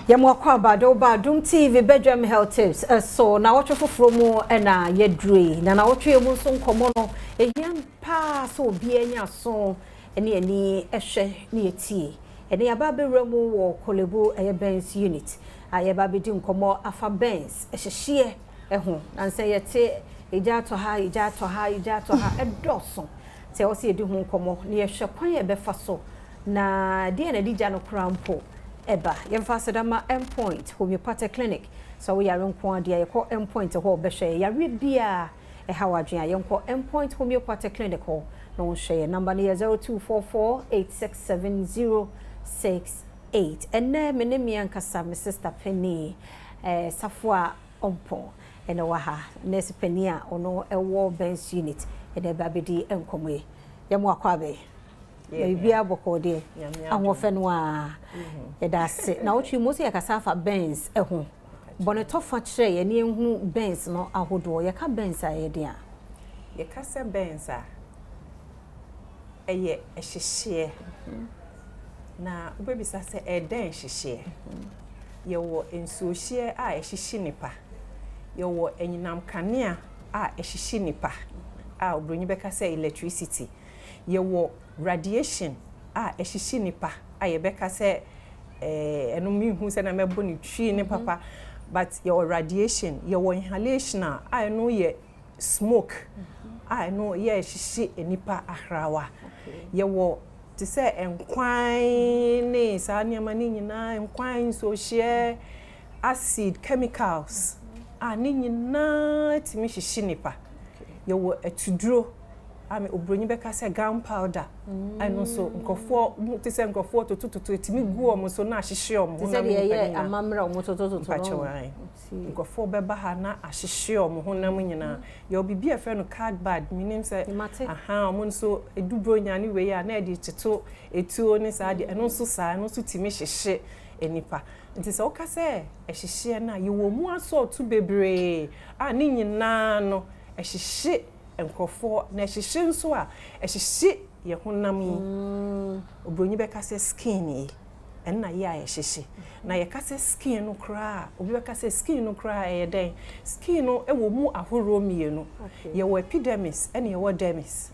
Yɛmo akɔ aba de woba Adom TV Bedwam Health Tips ɛso na wɔtwe foforɔ mu ɛna yɛdure na wɔtwe mu nso nkɔmmɔ no ɛhia paa sɛ obiara nya so ɛne ani ɛhwɛ ne yɛtie. Ɛne yɛaba abɛwura mu wɔ Korle Bu, ɛyɛ Burns Unit a yɛba abɛdi nkɔmmɔ afa burns ɛhyehyeɛ ɛho. Na nsɛ yɛte egya atɔ ha, egya atɔ ha, egya atɔ ha, ɛdɔɔso nti ɛwɔ sɛ yɛdi ho nkɔmmɔ na yɛhwɛ kwan a yɛbɛfa so na deɛ na ɛde gya no koraa mpo ɛba. Yɛmfa aseda ma Endpoint Homeopathic Clinic. Sɛ woyare nko adeɛ a, yɛkɔ Endpoint hɔ, ɔbɛhwɛ yɛ. Yareɛ biara ɛha w'adwene a, yɛnkɔ Endpoint Homeopathic Clinic hɔ na wɔnhwɛ yɛ. Number no yɛ 0244867068. Ɛnnɛ me ne me ankasa me sister Penny Safoa Ɔmpɔn ɛna wɔ ha, nurse panin a ɔno ɛwɔ Burns Unit, ɛna ɛba abɛdi nkɔmmɔ yi. Yɛmo akɔ abɛ biribiara bɔkɔɔ deɛ, ahoɔfɛ no a yɛda ase. Na wotwi mu sɛ yɛkasa afa burns ɛho bɔne tɔfa, kyerɛ yɛne yɛnhunu burns no ahodoɔ. Yɛka burns a, ɛyɛ den a? Yɛka sɛ burns a, ɛyɛ ɛhyehyeɛ. Na wobɛbisa sɛ ɛdɛn hyehyeɛ? Yɛwɔ nsuohyeɛ a ɛhyehye nipa, yɛwɔ anyinam kanea a ɛhyehye nipa a oburoni bɛka sɛ electricity, yɛwɔ radiation a ɛhyehye nipa a yɛbɛka sɛ ɛno mehu sɛ na mɛbɔ ne Twi ne papa, but yɛwɔ radiation, yɛwɔ inhalation a ɛno yɛ smoke a ɛno yɛ ɛhyehye nipa ahrawa, yɛwɔ te sɛ nkwan ne saa nneɛma no nyinaa, nkwan, nsuohyeɛ, acid, chemicals a ne nyinaa tumi hyehye nipa. Yɛwɔ atuduro a oburoni bɛka sɛ gun powder, ɛno nso nkurɔfoɔ te sɛ nkurɔfoɔ totototo etumi gu wɔn so na ahyehye wɔn. Te sɛ deɛ ɛyɛ amammerɛ a wɔn totototo no. Mpakyɛw, nkurɔfoɔ bɛba ha na ahyehye wɔn honam nyinaa. Yɛwɔ biribi a yɛfrɛ no cardboard, menim sɛ aha wɔn nso edu bronya ne wei a na yɛde toto etuo ne saa deɛ, ɛno nso saa, ɛno nso tumi hyehye nipa. Nti sɛ woka sɛ ɛhyehyeɛ no a, yɛwɔ mu asɔɔto bebree a ne nyinaa no ɛhyehye nkurɔfoɔ. Na ɛhyehye nso a, ɛhyehye yɛ honam yi, oburoni bɛka sɛ skin yi, ɛnna yɛ a ɛhyehye. Na yɛka sɛ skin no koraa, obi bɛka sɛ skin no koraa ɛyɛ dɛn? Skin no ɛwɔ mu ahoroɔ mmienu: yɛwɔ epidermis ɛna yɛwɔ dermis.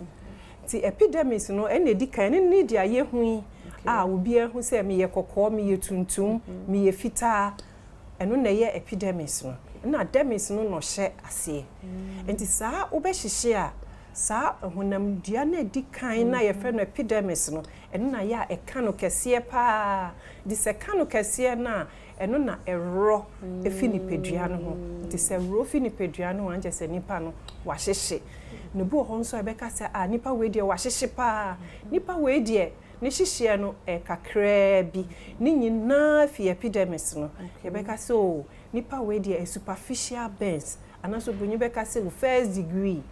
Nti epidermis no ɛna edi kan, ɛne ne deɛ yɛhu yi a obiara hu sɛ meyɛ kɔkɔɔ, meyɛ tuntum, meyɛ fitaa, ɛno na ɛyɛ epidermis no. Ɛna dermis no na ɔhyɛ aseɛ. Nti saa wobɛhyehyɛ a, saa honamdua no edi kan na yɛfrɛ no epidermis no, ɛno na yɛ a ɛka no kɛseɛ paa. Nti sɛ ɛka no kɛseɛ no a, ɛno na ɛworɔ efi nipadua no ho. Nti sɛ ɛworɔ fi nipadua no ho a, nkyɛ sɛ nipa no wahyehye. Na ebi wɔ hɔ nso a yɛbɛka sɛ, a nipa wei deɛ wahyehye paa, nipa wei deɛ ne hyehyeɛ no ɛyɛ kakraa bi. Ne nyinaa fi epidermis no. Yɛbɛka sɛ o, nipa wei deɛ ɛ superficial burns, anaasɛ oburoni bɛka sɛ o, first degree.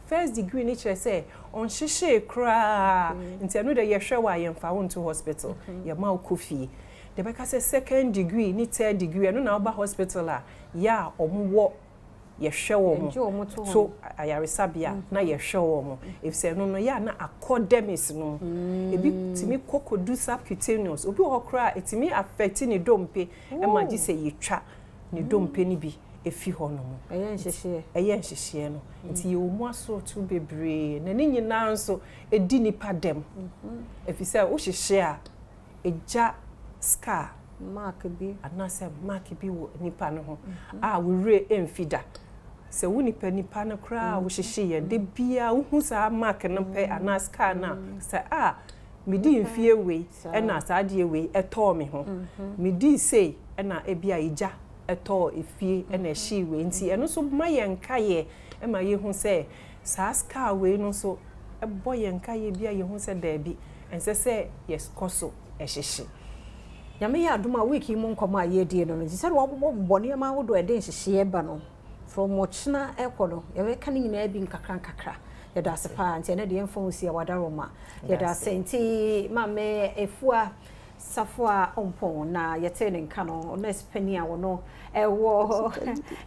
First degree ne kyerɛ sɛ ɔnhyehyee koraa, nti ɛno deɛ yɛhwɛ wɔ a, yɛmfa wo nto hospital, yɛma wo kɔ fie. Deɛ bɛka sɛ second degree ne third degree, ɛno na woba hospital a, yɛ a ɔmo wɔ yɛhwɛ wɔn to ayaresabea na yɛhwɛ wɔn, efisɛ ɛno no yɛ a na akɔ dermis no. Ebi tumi kɔ kɔdu subcutaneous. Obi wɔ hɔ koraa, etumi affect ne dompe ɛma gye sɛ yɛtwa ne dompe no bi efi hɔ nom. Ɛyɛ nhyehyɛeɛ. Ɛyɛ nhyehyɛeɛ no. Nti yɛwɔ mu asɔɔto bebree na ne nyinaa nso edi nipa dɛm, efisɛ wohyehyɛ a, egya scar. Mark bi. Anaasɛ mark bi wɔ nipa no ho a wowura mfi da. Sɛ wo nipa no koraa a wohyehye yɛ de biara, wohu saa mark no pɛ anaa scar no a, sɛ a medi mfie wei ɛna saa adeɛ wei ɛtɔɔ me ho, medi sei ɛna ebi a egya ɛtɔɔ efie ɛna ɛhyee wei. Nti ɛno nso ma yɛn nkaeɛ, ɛma yɛhu sɛ saa scar wei no nso ɛbɔ yɛn nkaeɛ bi a yɛhu sɛ daabi, ɛnsɛ sɛ yɛkɔ so ɛhyehye. Nyame yɛ adom a, week yi mu nkɔmmɔ a yɛdie no, nti sɛde wɔbobɔ bɔ nneɛma ahodoɔ a ɛde nhyehyɛeɛ ba no, from ɔkyena ɛkɔ no, yɛbɛka ne nyinaa bi nkakra nkakra. Yɛda ase paa. Nti ɛnɛ deɛ, yɛmfa wo si awadaroma. Yɛda ase. Nti Maame Efua Safoa Ɔmpɔn na yɛte ne nka no, nurse panin a wɔno ɛwɔ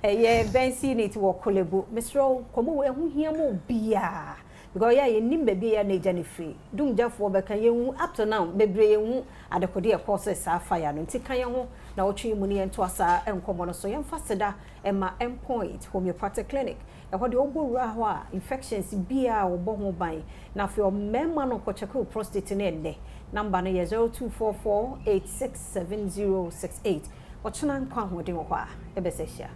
ɛyɛ Burns Unit wɔ Korle Bu. Mesrɛ wo, nkɔmmɔ wɔ ɛho hia ma obiara. Because yɛ a yɛnnim baabi a yɛ a na egya no firi. Dumgyafoɔ bɛka yɛnhu up to now bebree yɛnhu adekode a ɛkɔɔ sɛ saa fire no. Nti ka yɛn ho na wɔtwe yi mu ne yɛntoa saa nkɔmmɔ no so. Yɛmfa seda ɛma Endpoint Homeopathic Clinic. Ɛhɔ deɛ, wɔbɔ wura hɔ a, infections biara a wɔbɔ ho ban. Na afei ɔmmarima no kɔkyɛke wo prostate no ɛnnɛ. Number no yɛ 0244867068. Ɔkyena nkwa ahoɔden wɔ hɔ a ɛbɛsɛ hyia.